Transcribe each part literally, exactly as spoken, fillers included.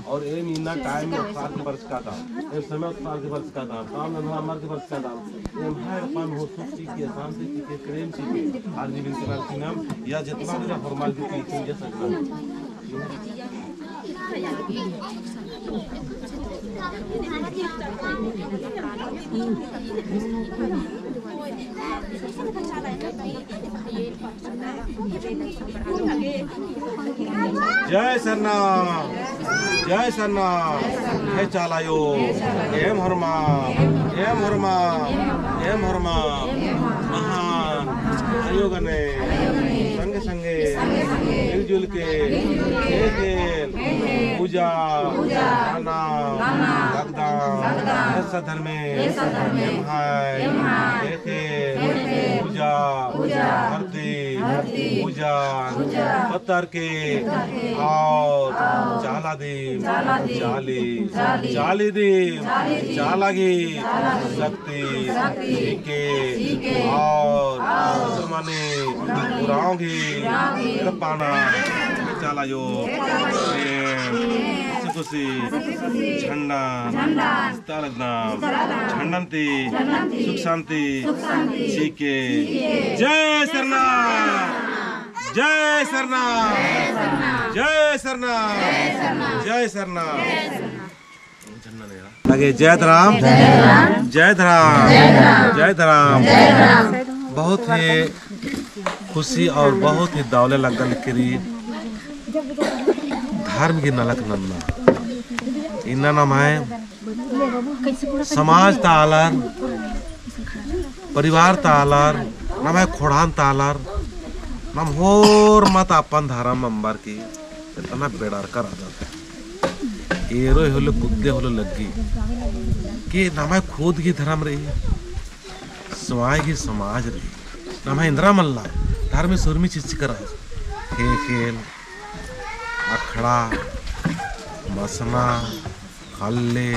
और एम इन्ना टाइम उत्साह के बरचका ता, एम समय उत्साह के बरचका ता, काम धंधा मर के बरचका ता, एम्है अपन हो सुख चिके, शांति चिके, प्रेम चिके, आर जी बिनती करती नाम, या जितना भी फरमाल की चीज चिके सकना। जय सरना, जय सरना, हे चाला आयो, एम होरमा, एम होरमा, एम होरमा, महान आयो गने, संगे संगे, मिलजुल के, एकेल, पूजा, गाना, लगदम, हे सद्धर्मे, एम्है, एकेल, पूजा, धरती, पूजा, पत्थर के, और चाला दिम, चाली, चाली दिम, चाला गही, शक्ति, चिके, और मुसलमानी, उराँव गही, रपाना, चाला आयो, प्रेम, खुशी खुशी, झंडा, तालक नाम, झंडन ती, सुख शांति, चिके। जय सरना, जय सरना, जय सरना, जय सरना। लगे जय धरम, जय धरम, जय धरम। बहुत ही खुशी और बहुत ही दौले लगल कि रई धर्म गही नलख नन्ना। इन्ना नम्है समाज ता आलर, परिवार ता आलर, नम्है खोड़हान ता आलर, नम होरमा ता अपन धरम अम्बर की एतना बेड़रका रअदत। एरो होले कुद्दे होले लग्गी कि नम्है खुद गही धरम रई, स्वयं गही समाज रई। नम्है एन्दरा मल्ला, धर्मे सोरमी चिच्चका रई। ख़ेख़ेल, अखड़ा, मसना, खल्ले,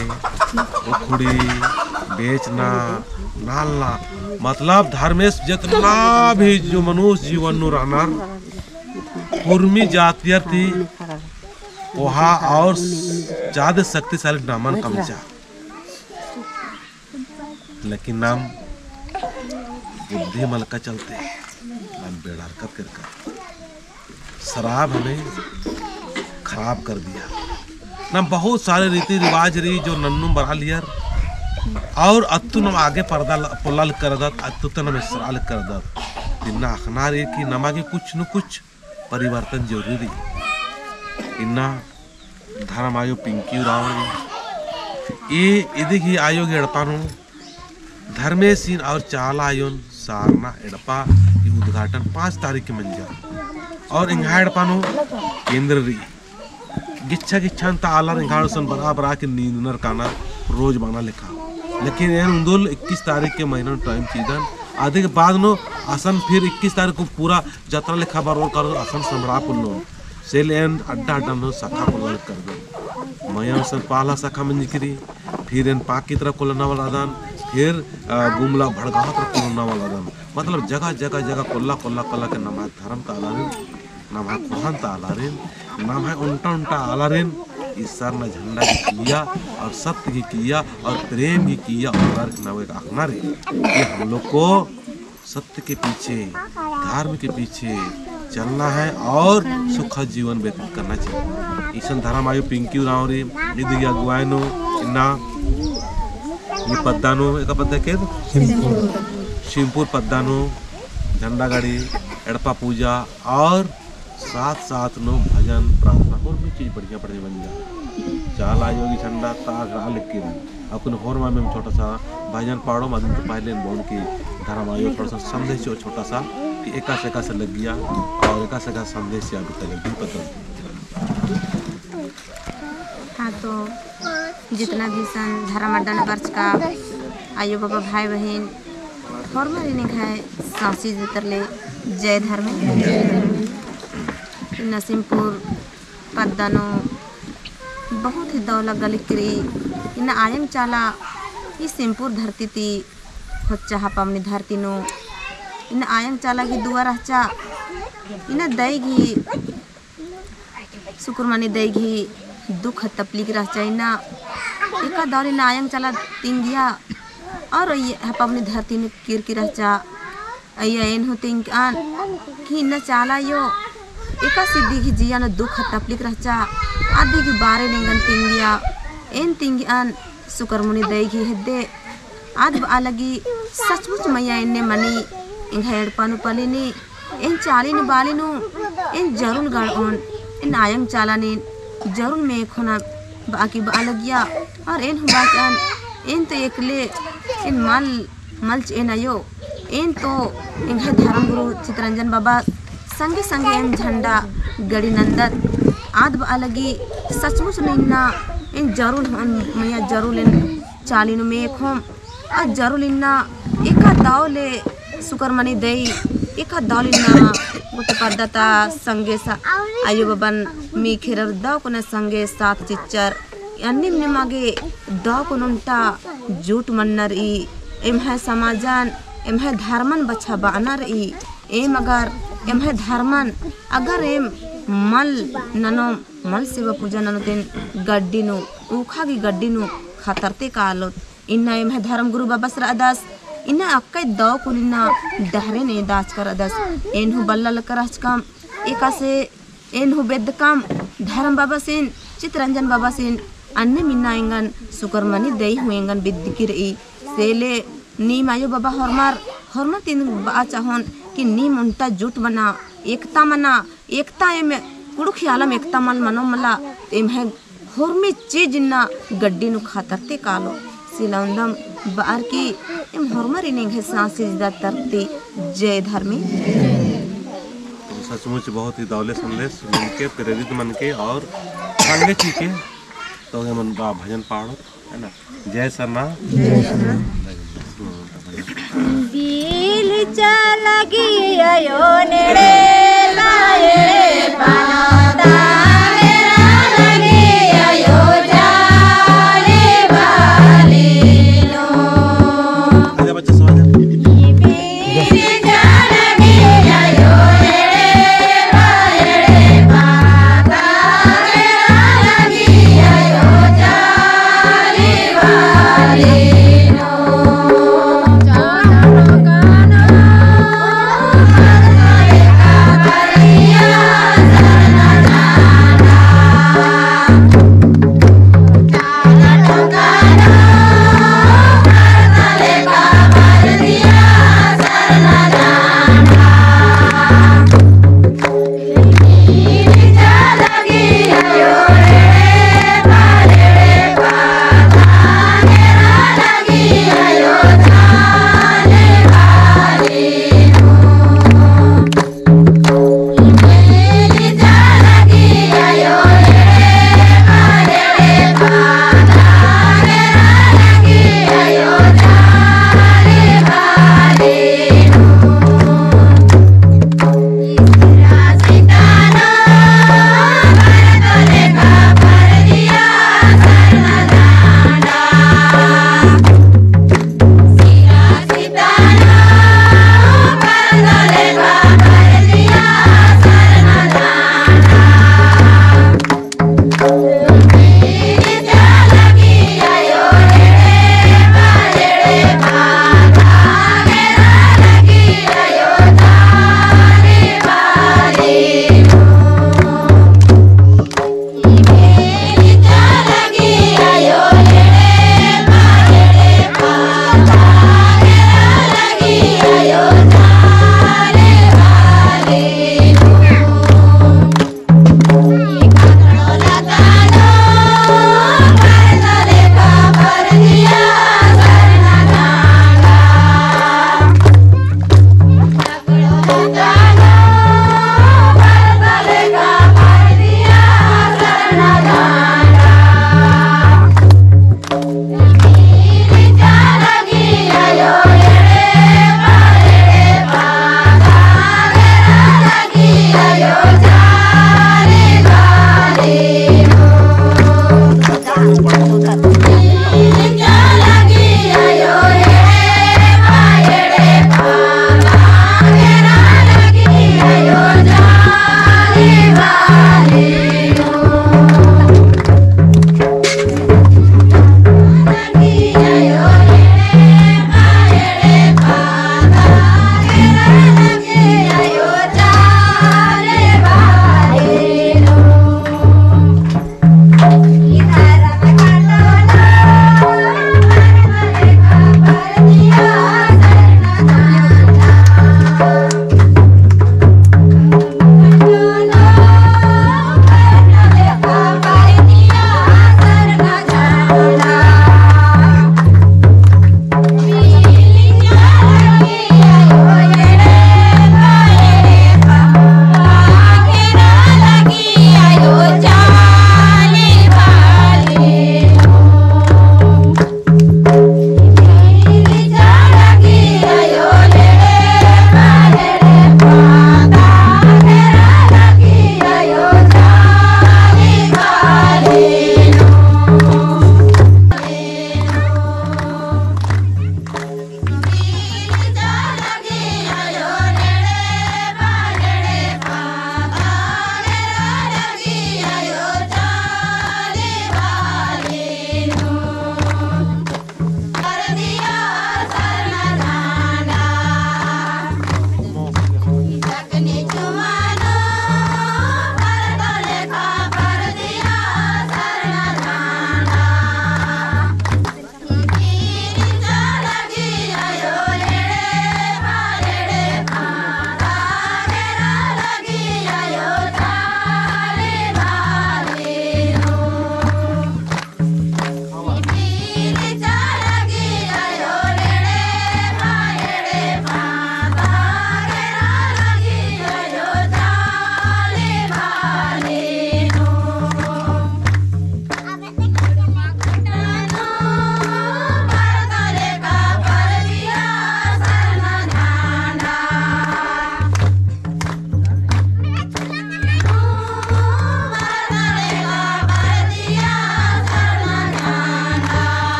उखड़ी, बेचना, नालना, मतलब धर्मेस जेतना भी जो मनुष्य जीवन नू रअनर, उर्मी जातियर ती ओहा और जादे शक्तिशाली नमन कमचा। लेकिन नाम बुद्धि मलका चलते, नाम बेड़रकत केरका। शराब हमें खराब कर दिया। नाम बहुत सारे रीति रिवाज रई जो नन्नुम बरआ लगियर और अत्तु नाम आगे परदा ल-, पोल्ला लगदत, अत्तु ता नाम इसरआ लगदत। इन्ना अख़ना रई कि नमा गे कुछ न कुछ परिवर्तन जरूरी रई। इन्ना धर्म आयो पिंकी उराँव रई। ए इदी गही आयो गही एड़पा नू धर्मेसिन और चाला आयोन सारना एड़पा गही उद्घाटन पाँच तारीख के मंजा। और एंग्है एड़पा नू केंद्र रई। गिच्छा गिच्छा ता आलर एंग्है एड़पा सन बरा बरा के नींदनर काना रोज बअना लेखा। लेकिन एन उन्दुल इक्कीस तारीख के महीना नू time चिअदन। अदी के बाद नू असन फिर इक्कीस तारीख को पूरा जतरा लेखा बरओर करओर असन समरा पोल्लोन। से ले एन अड्डा अड्डा नू शाखा खोलना करदन। मइय्याँ सन पहला शाखा मंजकी रई, फिर एन पांकी तरफ खोलना वाला रअदन, फिर, अ, गुमला भड़गाँव तरफ खोलना वाला रअदन। मतलब जगह, जगह, जगह कोल्ला, कोल्ला, कोल्ला के नम्है धर्म ता आलारिन, नम्है ख़ोंड़हा ता आलारिन, नम्है ओन्टा, ओन्टा आलारिन, ई सरना झंडा गही किइय्या और सत्य गही किइय्या और प्रेम गही किइय्या और नम्है अख़ना रई कि हम लोग को सत्य के पीछे, धर्म के पीछे चलना है और सुखद जीवन व्यतीत करना चाहिए। इसन धर्म आयो पिंकी उराँव रई, इदी गही अगुवाई नू इन्ना ई पद्दा नू, एका पद्दा के? शिमपुर। शिमपुर पद्दा नू झंडा गाड़ी, एड़पा पूजा और साथ साथ नू भजन, प्रार्थना, होरमी चीज बढ़िया बढ़िया मंजा। चाला आयो गही झंडा ता रआ लगी रई। अक्कुन होरमा में हम छोटा सा भजन पाड़ोम, अदिन तो पहले बओन कि धर्म आयो थोड़ा सा संदेश चिओ छोटा सा कि एकासे एकासे लग्गिया और एकासे एकासे संदेश चिआ बिता लग्गी पता। हाँ, तो जितना भी सन धर्म अड्डा नू बरचका आयो बाबा भाई बहिन, होरमारिन एंग्है साँसी तरती ले जय धर्मे। इन्ना शिमपुर पद्दा नू बहुत ही दव लग्गा लगी रई। इन्ना आयंग चाला ई शिमपुर धरती ती होच्चा, हपामनी धरती नू। इन्ना आयंग चाला गही दुआ रहचा, इन्ना दई गही सुकुरमनी दई गही दुख तपलिक रहचा। इन्ना एका दव ले इन्ना आयंग चाला तिंगिया और ई हपामनी धरती नू किरकी रहचा। अइय्या एन हूँ तिंगआन कि इन्ना चाला आयो एकासे इदी गही जिया नू दुख तपलिक रहचा, अदी गही बारे नू एंगन तिंगिया। एन तिंगआन सुकुरमनी दई गही हेद्दे आद बआ लगी सचमुच मइय्याँ एन्ने मनी एंग्है एड़पा नू पल्ली नी, एन चाली नू बाली नू, एन जरूर गड़ओन, एन आयंग चाला नीन जरूर मेख़ोन बआ की बआ लगिया। और एन हूँ बाचन, एन तो एकले, एन मल, मल चिअन आयो, एन तो एंग्है धर्म गुरु चितरंजन बाबा संगे संगे एम झंडा गड़ी नन्दत। आद बआ लगी सचमुच नू इन्ना एन जरूर होन मइय्याँ, जरूर एन चाली नू मेख़ोम। आ जरूर इन्ना एका दव ले सुकुरमनी दई, एका दव ले इन्ना गोटे पद्दा ता संगे सा आयो बाबन मीख़ेरर दव कुना संगे साथ चिच्चर। अन्नेम निमा गे दव कुना ओन्टा जुट मन्ना रई, एम्है समाजन, एम्है धर्मन बछाबअना रई। एम अगर एम्है धर्मन अगर एम मल ननोम, मल सेवा पूजा ननोत एन गड्डी नू, ऊखा गही गड्डी नू खतरते कालोत। इन्ना एम्है धर्म गुरु बाबस रअदस, इन्ना अक्कय दव कुना इन्ना डहरेन एदाचका रअदस। एन हूँ बल्ला लक्का रहचकम, एकासे एन हूँ बेद्दकम धर्म बाबासिन, चितरंजन बाबासिन, अन्नेम इन्ना एंगन सुकुरमनी दई हूँ एंगन बिद्दकी रई। से ले नीम आयो बाबा होरमर, होरमर तीन बआ चाहोन कि नीम ओन्टा जुट मना, एकता मना, एकता एम कुँड़ुख़ आलम एकता मल मनोम मला, एम्है होरमी चीज इन्ना गड्डी नू खतरते कालो। सिलाउन्दम बअर की एम होरमारिन एंग्है साँसी जिया तरती जय धर्मे। तो सचमुच बहुत ही दव ले संदेश मिलके, प्रेरित मनके और संगे चीके तो एमन बा भजन पाड़ो, है ना? जय सरना। जय सरना। बिल चाला गे आयो नेड़े लाए रे पाता मेरा लगे आयो जाले वाली नो। आजा बच्चा, सो आजा। बिल चाला गे आयो नेड़े लाए रे पाता मेरा लगे आयो जाले वाली नो।